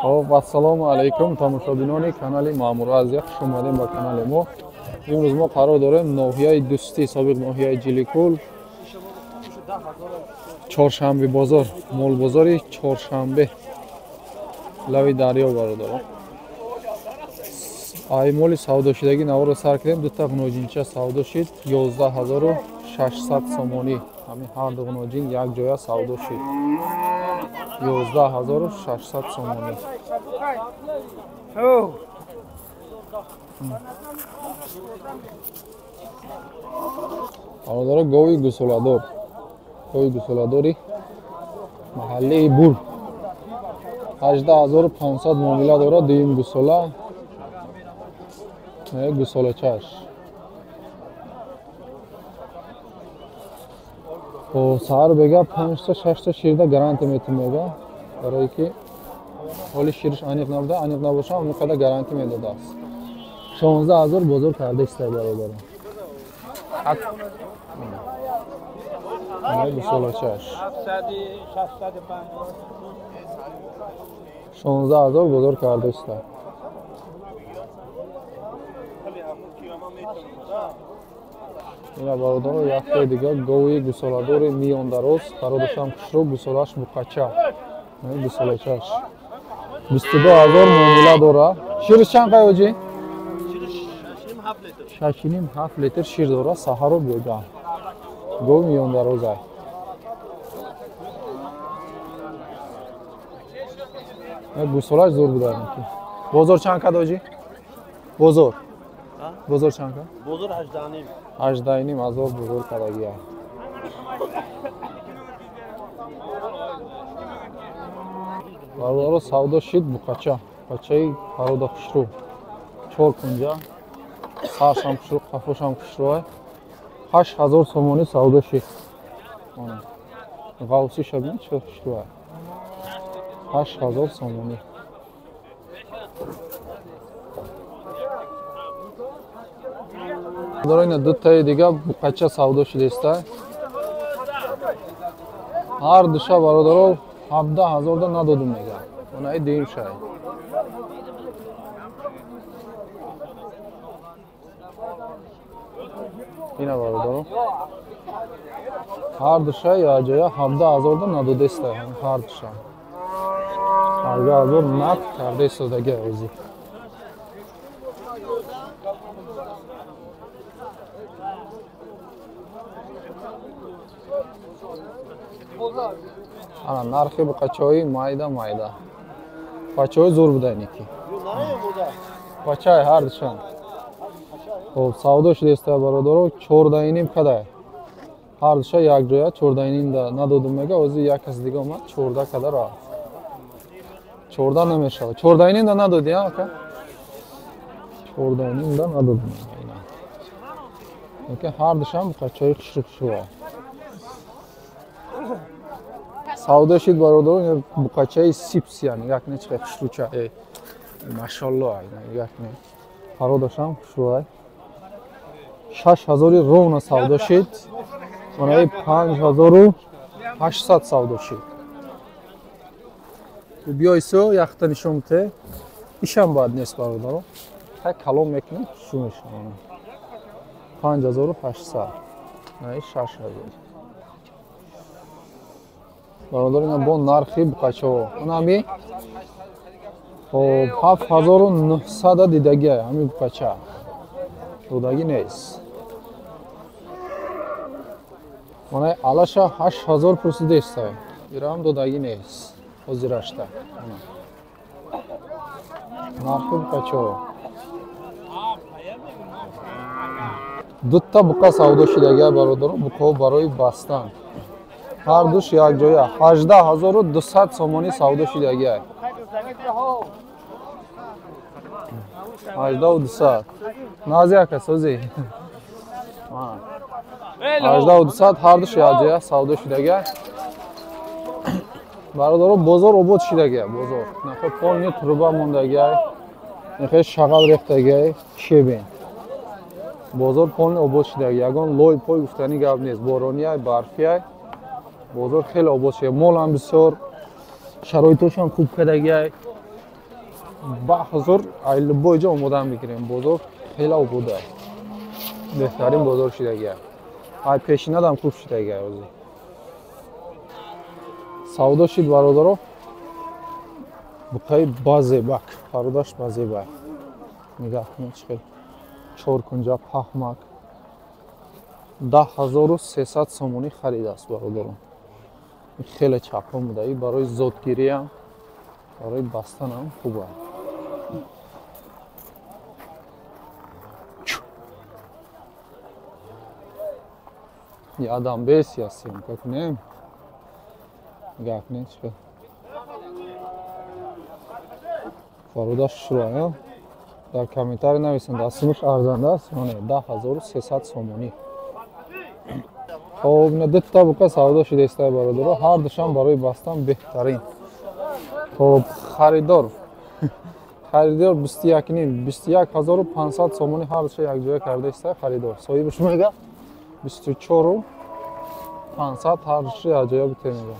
Хоб, ассалому алайкум тамошобинони канали Маъмур Азия, хуш омадем ба канали мо. Имрӯз мо қарор дорем ноҳияи Дӯстӣ, собиқ ноҳияи Ҷиликул, Чоршанбе бозор, молбозори Чоршанбе, лави дарё бародарон. Ай моли савдошидагӣ наворо сар кардем, дута ғуноҷинча савдо шид 11600 сомонӣ. Ҳамин ҳар ду ғуноҷин як ҷоя савдо шид 11600 сомонӣ. Бародаро, гови гусоладор, гови гусоладори маҳаллаи Бур 18500 муомила дорад, дуюм гусола, гусолачаш. Саҳар бега 5-та 6-та ширда гарантия метим мега, барое ки ҳоли шириш аниқ набуда, аниқ набоша он қадар гарантия медодааст. 16000 бозор карда иста бародарон. Гусолачаш 16000 бозор карда иста. Ина бародаро, яктаи дига гови гусоладори миёндароз, пародашам хушрӯ, гусолааш муқача, гусолачаш 22000 муомила дора. Шириш чанд қай оҷи? 6,5 литр шир дора, саҳару бега. Гови миёндароза. Гусолаш зур буда. Бозор чанд кад оҷи? Бозор. Бозор чанд кад? Бозор 18,5. 18,5 ҳазор бозор кардагия. Бародаро, савдо шид буқача, буқачаи парода хушрӯ, чор кунҷа, саршам хушрӯ, қафошам хушрӯ. 8000 сомонӣ савдо шид. Ғавси шабин чӣ хушрӯ. 8000 сомонӣ. Бародаро, ина дутаи дига буқача савдо шудааста. Ҳар душа бародаро 17000 да надодум мега. Онаи дуюм шай. Ина бародаро, ҳар душа яҷоя 17000 да надодеста. Ҳар душа 17000 нақд карда истодаги ози. Ана нархи буқачаҳои майда майда. Бачаҳои зур буда иники. Бачаи ҳар душан. Хоб, савдо шудааста бародаро, 14,5 кадай. Ҳар душа як ҷоя 14,5 да надодум мега, ози як кас дига омад 14 када рафт. 14 намешавад. 14,5 да надоди, ака? 14,5 да надодум мега. Лекин ҳар душан буқачаҳои хушрӯ хушрӯ. Савдо шид бародарон, буқачаи сипс, яъне як не чиқай хушрӯча. Машалло, як не. Пародашам хушрӯ. 6000 ровно савдо шид. Манаи 5800 савдо шид. Биёй со яхта нишон бите. Ишам бад нест бародарон. Тай калом мекунем, хушрӯ мешавад. 5800. Наи 6000. Бародар, ина бо нархи буқачаҳо. Онами хоб 7900 дидагия ҳамин буқача. Додагӣ нест. Онаи алаша 8000 пурсидеста. Ирам додагӣ нест. Ҳозирашта. Нархи буқачаҳо. Дута буқа савдо шидагия бародарон, буқаҳо барои бастан. Ҳар душ як ҷоя 18200 сомонӣ савдо шидагия. 18200. Нази ака сози. 18200 ҳар душ як ҷоя савдо шидагия. Бародаро, бозор обод шидагия, бозор. Нахе полни труба мондагия. Нахе шағал рехтагия, шебен. Бозор полни обод шидагия. Ягон лой пой гуфтани гап нест. Борония, барфия. Бозор хеле обод шуда. Мол ҳам бисёр, шароитошам хуб кардагия. Ба ҳузур ай любой ҷо омодан бигирем. Бозор хеле обода. Беҳтарин бозор шидагия. Ай пешинадам хуб шидагия ҳозир. Савдо шид бародаро. Буқаи базебак, пародаш базебак. Нигаҳ кунед чӣ хел чор кунҷа пахмак. 10300 сомонӣ харидааст бародарон. Хеле чапон буда. И барои зодгириам, барои бастанам хуб аст. Ядам бес я съемка кунем. Нигаҳ кунед чӣ хел пародаш шура. Дар комментарий нависанд, асмиш арзанда аст ё не? 10300 сомонӣ. Хоб, ина дута бука савдо шудааст бародаро, ҳар душам барои бастан беҳтарин. Хоб, харидор. Харидор 21,5, 21500 сомонӣ ҳар душа якҷоя кардааст харидор. Соҳибаш мега 24500 ҳар душа якҷоя бите мега.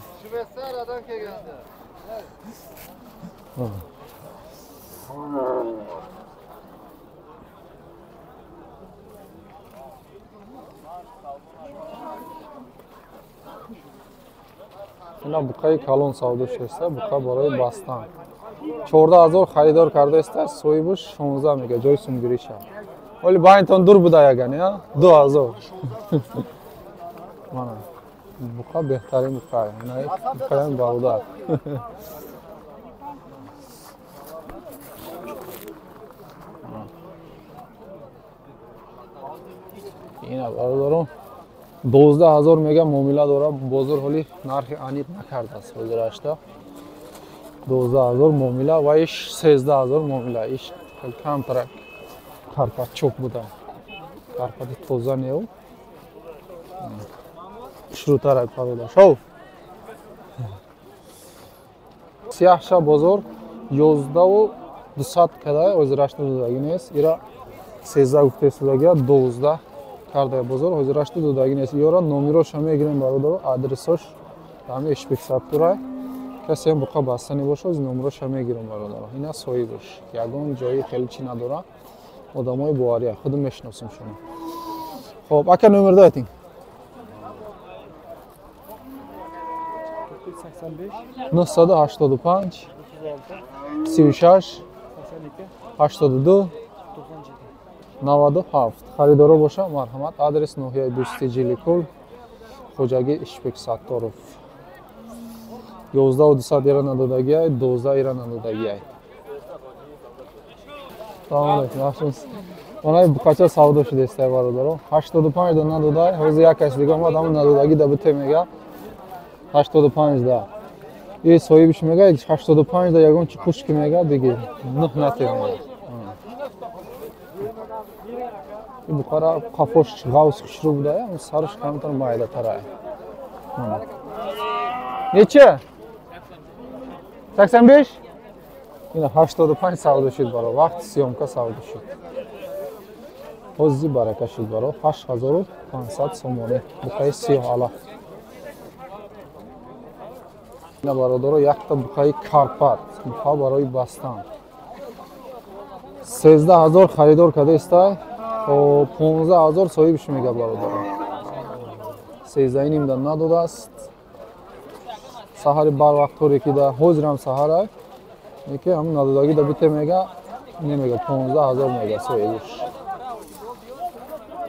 Ина буқаи калон савдо шудааст, буқа барои бастан. 14000 харидор кардааст, соҳибаш 16 мега, ҷои сумгириша. Вале байнтон дур буда ягани, а? 2000. Мана. Буқа беҳтарин буқа. Ина буқаям бародар. Ина бародарон 12000 мега муомила дора, бозор ҳоли нархи аниқ накардааст ҳозирашта. 12000 муомила ва иш 13000 муомила. Иш камтарак карпат чоп буда. Карпати тоза неу. Шурутарак парода. Шов. Сияҳша бозор 11200 када ҳозирашта додаги нест. Ира 13 гуфтаистодагия 12 карда бозор ҳозирашта додаги нест. Ёра номероша мегирем бародаро, адресош ҳами Ишбек Саттурай. Касе ҳам буқа бастани боша, оз номероша мегирем бародаро. Ина соҳибаш. Ягон ҷои хеле чӣ надора. Одамои бовария, худам мешиносем шумо. Хоб, ака номер дайтин. 985 36 82 97. Харидоро боша, марҳамат. Адрес ноҳияи Дӯсти Ҷиликул, Хоҷагӣ Ишбек Сатторов. 11200 ира надодагиай, 12 ира надодагиай. Салом алейкум, yaxshimisiz? Mana буқача савдо шудааст бародаро. 85 да надодай, ҳозир як кас дига омад, ҳамон надодаги да бите мега. 85 да. И соҳибиш мега 85 да ягон чи хушки мега, диги 9 нате мега. И буқара қафош ғавс хушрӯ буда, сараш камтар майдатара. Неча? 85? Ина 85 савдо шуд баро, вақти съёмка савдо шуд. Ҳозир барака шуд баро, 8500 сомонӣ. Буқаи сиёҳ алаф. Ина бародаро якта буқаи карпат, буқа барои бастан. 13000 харидор кардааст, 15000 соҳибаш мега бародаро. 13.5 да надодааст. Саҳари барвақт торе ки да ҳозирам саҳара, неки ҳам надодаги да бите мега, немега 15000 мега соҳибаш.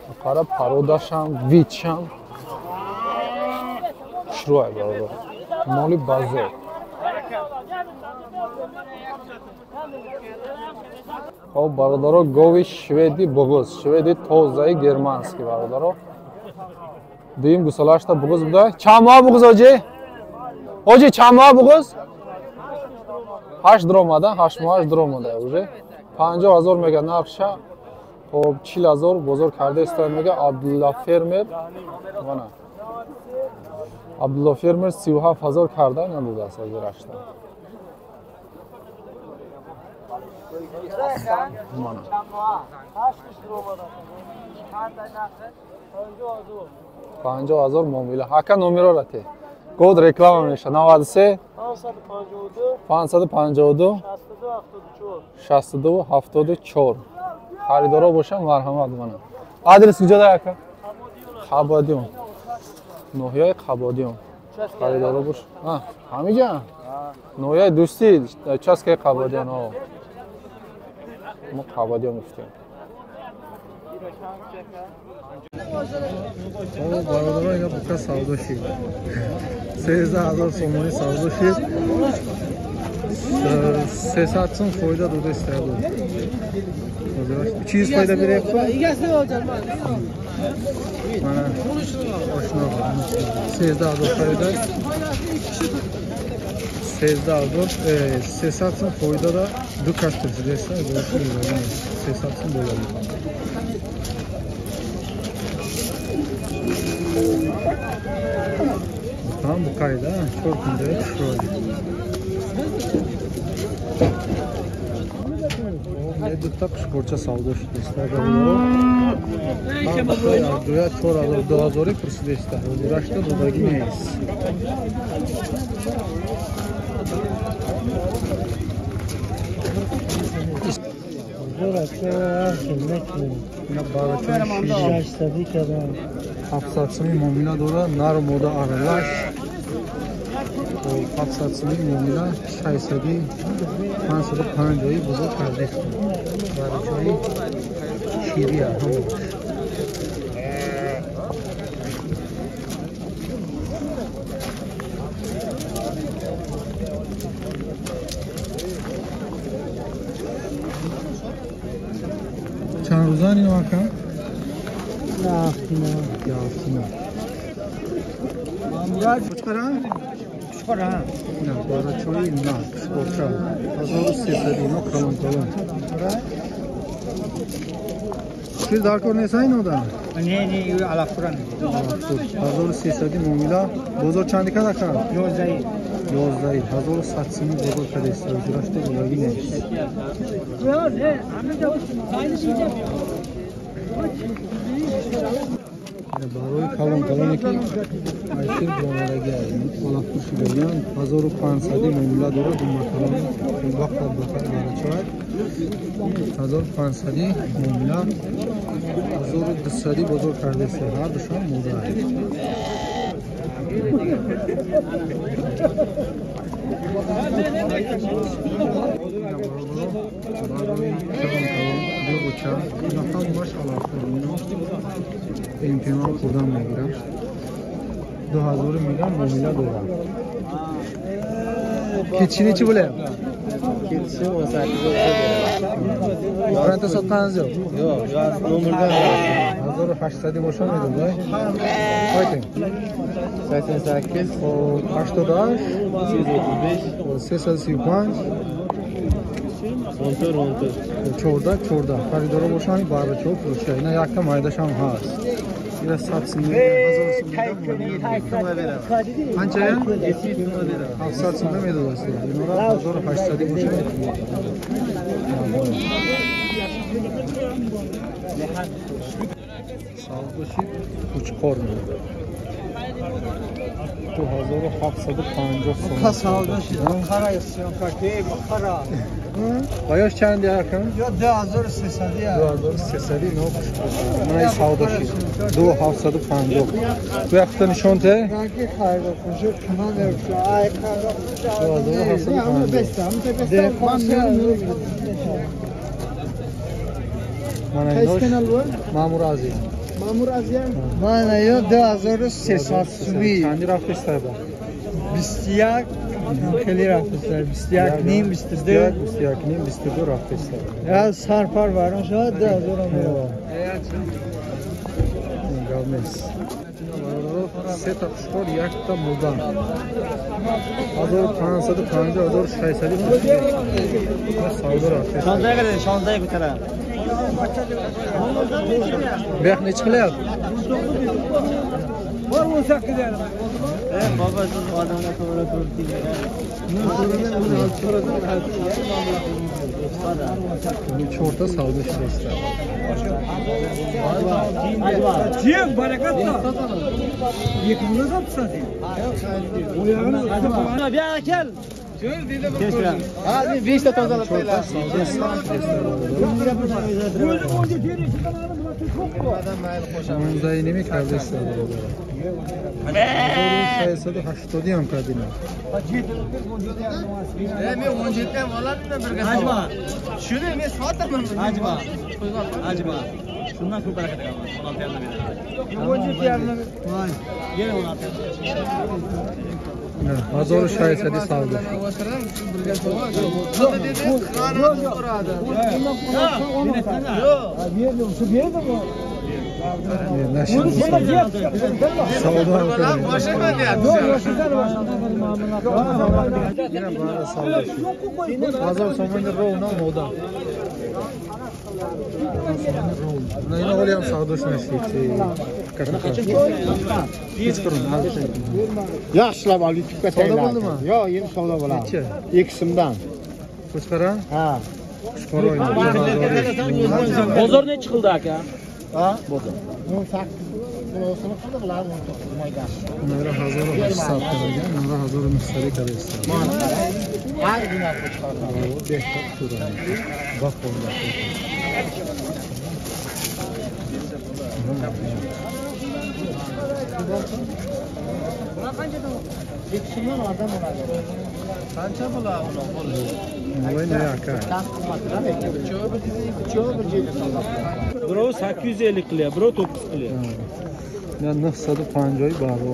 Буқара пародашам, вичам хушрӯай бародар. Моли базор. Хоб бародаро, гови шведи буғуз, шведи тозаи германский бародаро. Дуюм гусолашта буғуз буда. Чанд моҳ буғуз ҳоҷӣ? Ҳоҷӣ чанд моҳ буғуз? 8 дуромада, 8 моҳаш дуромада уже. 50000 мега нархша. Хоб 40000 бозор карда истода мега Абдулла фермер. Мана. Абдулла фермер 37000 карда надодааст ҳозирашта. Мана. 50000 муомила. Ака номеро те. Код реклама меша. 93 552 62 74. Харидоро бошам марҳамат мана. Адрес куҷода ака? Қабодиён. Ноҳияи Қабодиён. Харидоро бош. Ҳамиҷа? Ноҳияи Дӯстӣ, участкаи Қабодиён. Мо Қабодиён гуфтем. Бародарон, ина бука савдо шид. 13000 сомонӣ савдо шид. 300 сом фоида дода истода. Чиз фоида беряпти? Mana oshno 13000 фоида. 13000 300 сом фоида да ду кас пурсидеста, 300 сом bo'ladi. Там букайда, чор кунда chiroyli. Дута қушқурча савдо шудааст. Дуя 4000 2000 пурсидааст. Ҳозирашта додагӣ нест. Ҳафтсад сомӣ муомила дорад, нару мода аралаш. 700 сомӣ муомила, 650 бозор кардааст. Барои ширия ҳам. Чанд рӯзан ино ака? Яфтина. Яфтина. Чӣ? На, барачои на, қушқорча. 1300 ино калон калон. Чиз дар кор нест ин ода? Не, не, ю алафуран. 1300 муомила. Бозор чанд кад ака? 11. 11. 1100 сомӣ бозор кардааст. Ҳозирашта додагӣ нест. Барои калон калоне ки айшир бомадагӣ алафур шудагианд 1500 муомила дорад. Думакалон вақт бахар барачояд. 1500 муомила, 1200 бозор кардааст. Ҳар душан мода. Барои калон калон дугуча ина ҳамаш алафур. Ино импиман хурдан мегирам. 2000 мегам муомила дорам. Кетиши nechi bo'lyapti? Ketishi 18 beradi. Bironta sotganingiz yo'q? Yo'q, nomerdan 1800 bo'lsa edi, Qo'ying. 88 88 335 335 14 14 14 14. Харидоро бошанд барачо фурӯша. Ина якта майдашам ҳаст. Ира 100 сомон, 1000 сомон. Qancha? 700 сомон медодааст. Инора 1800 бошад. Савдоши Кучқор. 2750 сомон. Савдоши Бухара съёмка ки Бухара. Оёш чанд якам? Ё 2300. 2300 ино Кучқор. Мана савдоши 2750. Бу яқта нишон те? Ранги хайро хушук кунан ерша. Ай хайро 2750. Мана инош Маъмур Азиз. Маъмур Азиз. Мана ё 2300 сомӣ. Чанди рафтеста? 21 хеле рафтеста. 21 ним 22. 21 ним 22 рафтеста. Я сарпар вайрон шуд 2000 мерава. Гап нест. Се та қушқор якта мурдан. 1550 1600 савдо рафтеста. 16 каде 16 гутара. Bu yoq nechi qilyapti? Bor 18 yarim. Baba siz odamlar to'g'ri turibdi. Чорта савдо шудааст. Kim barakat da. Yekunda satsan. Bu yoqqa kel. Hadi 5 ta tozalab qo'yinglar. 16 ними кардеста бародаро. 680 ҳам кардина. Men 17 ham oladimda birga. Ajma. Shuni men sotaman. Ajma. Ajma. Shundan ko'p barakat qilaman. 16 yarimdan beraman. 17 yarimdan. Voy. Yana 16. 1600 savdo. Savdo сомони ровно мода. Ина ҳолиам савдош нашид. Yaxshilab ol, YouTube'ga Savdo bo'ldimi? Yo'q, endi savdo bo'ladi. Necha? 2 so'mdan. Qo'chqora? Ha. Qo'chqora. Bozor nechi qildi aka? Ha? Bozor. 18 bunosini qildi, bular 19 maydon. Bunlara 1800 qilgan, bunlara 1900 qilgan. Har bino qo'chqora. Behtar turadi. Baq bo'ldi. Bular qanchadan? 2 so'mdan arzon bo'ladi. Qancha bo'ladi uni? Voy ne aka. Birov 850 qilyapti, birov 9 qilyapti. Ya 950 baro.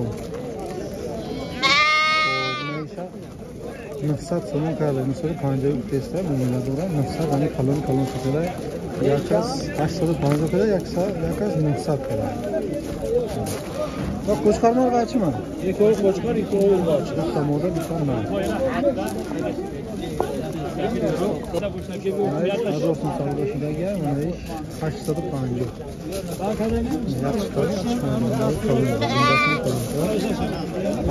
900 сомон карда, 950 гуфтеста, муомила дора, 900 ани калон калон шуда, як аз 850 карда, як аз 900 карда. Ва qo'chqorlar qanchimi? Ikkovi qo'chqor, ikkovi urg'ochi. Bitta moda, bitta nor. Ҳазор сум савдо шудага, mana ish 850.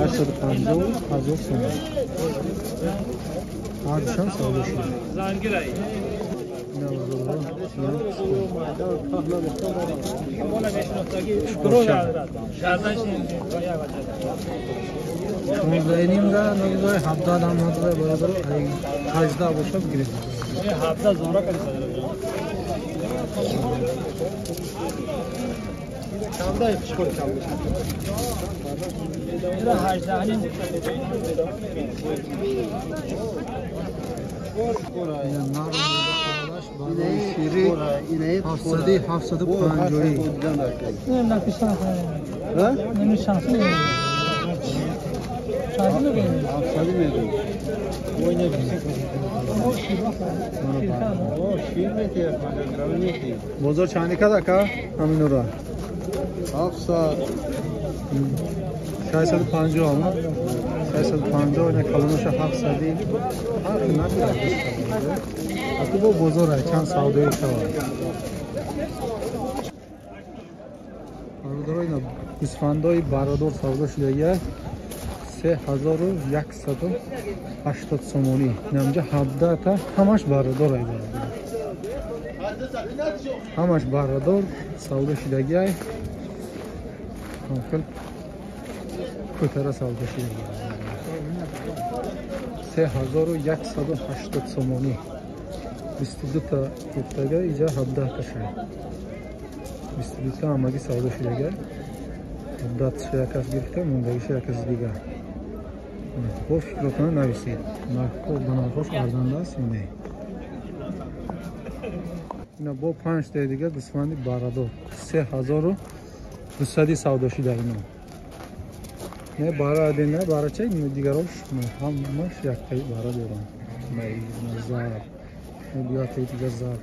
Yaxshi 850 ҳазор сум. Ҳардушам савдо шуда. Шири 750. Бозор чанди кад ака? Ҳаминура. 650 ама. 650 ина калоноша 700. Ҳар нархи аку бо бозор чанд савдои шавад. Бародаро ина гӯсфандои бародор савдо шудагия 3180 сомонӣ. Инамҷа 17 та ҳамаш бародор ай бародор. Ҳамаш бародор савдо шудагиай. Хел кӯтара савдо шудагиай. 3180 сомонӣ. 22 та гуфтага иҷа 17 та шуд. 22 та ҳамагӣ савдо шудага. 17 ша як кас гирифта, мондагиша як каси дигар. Бо фикротона нависед. Нархҳо ба нархҳош арзанда аст ё не? Ина бо 5 таи дигар гӯсфанди барадор 3200 савдо шуда ино. Не бара адена барача дигарош ҳамаш яктаи бара доранд. Зар, биятаи дигар зар.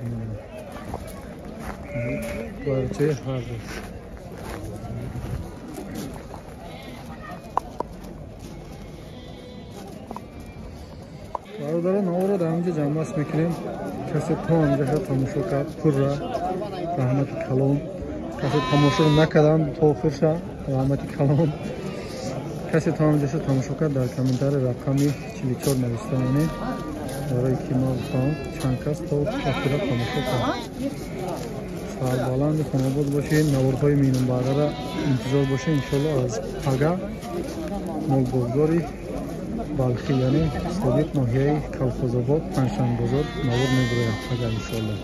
Барачаи ҳарду. Бародарон, наворо дар ҳаминҷо ҷамъбаст мекунем. Касе то ҳаминҷаша тамошо кард, пурра раҳмати калон. Касе тамошо накардам то охирша, раҳмати калон. Касе то ҳаминҷаша тамошо кард, дар комментарий рақами 44 нависта монед, барои ки ман бифаҳмам чанд кас то охира тамошо кард. Сарбаланду хонобод бошед, наворҳои минбаъдаро интизор бошед. Иншоалло аз пага молбозори Балхӣ, яъне Собиқ ноҳияи Калхозобод, Панҷшанбозор навор мебурояд, агар иншоалло.